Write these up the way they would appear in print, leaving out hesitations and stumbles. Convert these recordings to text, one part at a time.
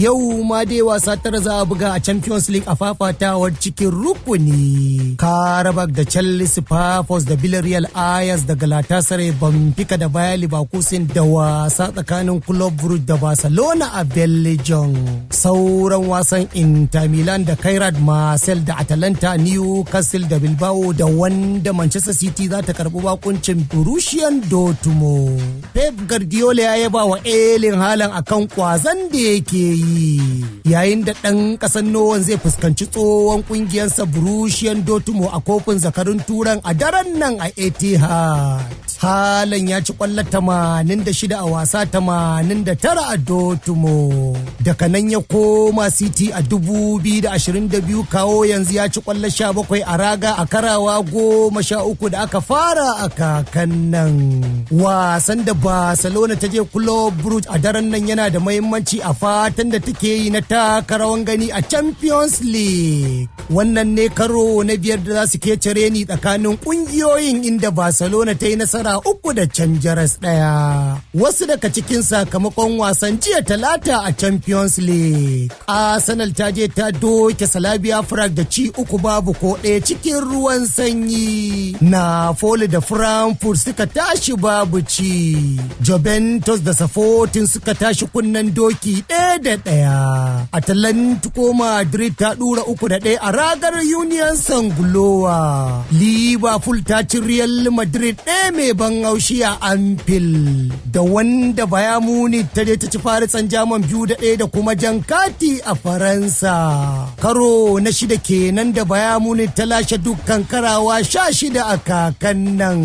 Yau ma dai wasa tara za a buga a Champions League a fafatawar cikin rukuni. Qarabag da Chelsea, Pafos da Villarreal, Ajax da Galatasaray, Benfica da Bayer Leverkusen, da wasa tsakanin Club Brugge da Barcelona a Belgium. Sauran wasan, Inter Milan da Kairat, Marseille da Atalanta, Newcastle da Bilbao, da wanda Manchester City za ta karbi bakuncin Borussia Dortmund. Pep Guardiola ya yaba wa Erling Haaland akan kwazon da yake yi, yayin da ɗan ƙasar Norway zai fuskanci tsohon ƙungiyarsa Borussia Dortmund a Kofin Zakarun Turan a daren nan a Etihad. Haaland ya ci kwallo 86 a wasa 89 a Dortmund. Daga nan ya koma City a 2022, kawo yanzu ya ci kwallo 17 a raga a karawa 13 da aka fara a kakan nan. Wasan da Barcelona ta je Club Brugge a daren nan yana da mahimmanci a fatan da take yi na taka rawan gani a Champions League. Wannan ne karo na biyar da za su kece reni tsakanin kungiyoyin, inda Barcelona ta yi nasara uku da canjaras ɗaya. Wasu daga cikin sakamakon wasan jiya Talata a Champions League: Arsenal ta je ta doke Slavia Prague da ci 3 babu ko ɗaya cikin ruwan sanyi. Napoli da Frankfurt suka tashi babu ci. Juventus da Sporting suka tashi kunnen doki 1 da 1. Atlantico Madrid ta ɗura 3 da 1 a ragar Union Saint-Gilloise. Liverpool ta ci Real Madrid ɗaya mai ban haushi a Anfield. Da wanda Bayern Munich ta je ta ci Paris Saint-Germain 2 da 1 da kuma jan kati a Faransa. Karo na shida kenan da Bayern Munich ta lashe dukkan karawa 16 a kakan nan.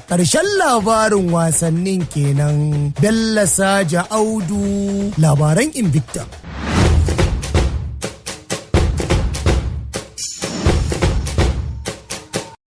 Ƙarshen labarin wasannin kenan. Bello Saja Audu, labaran Invicta.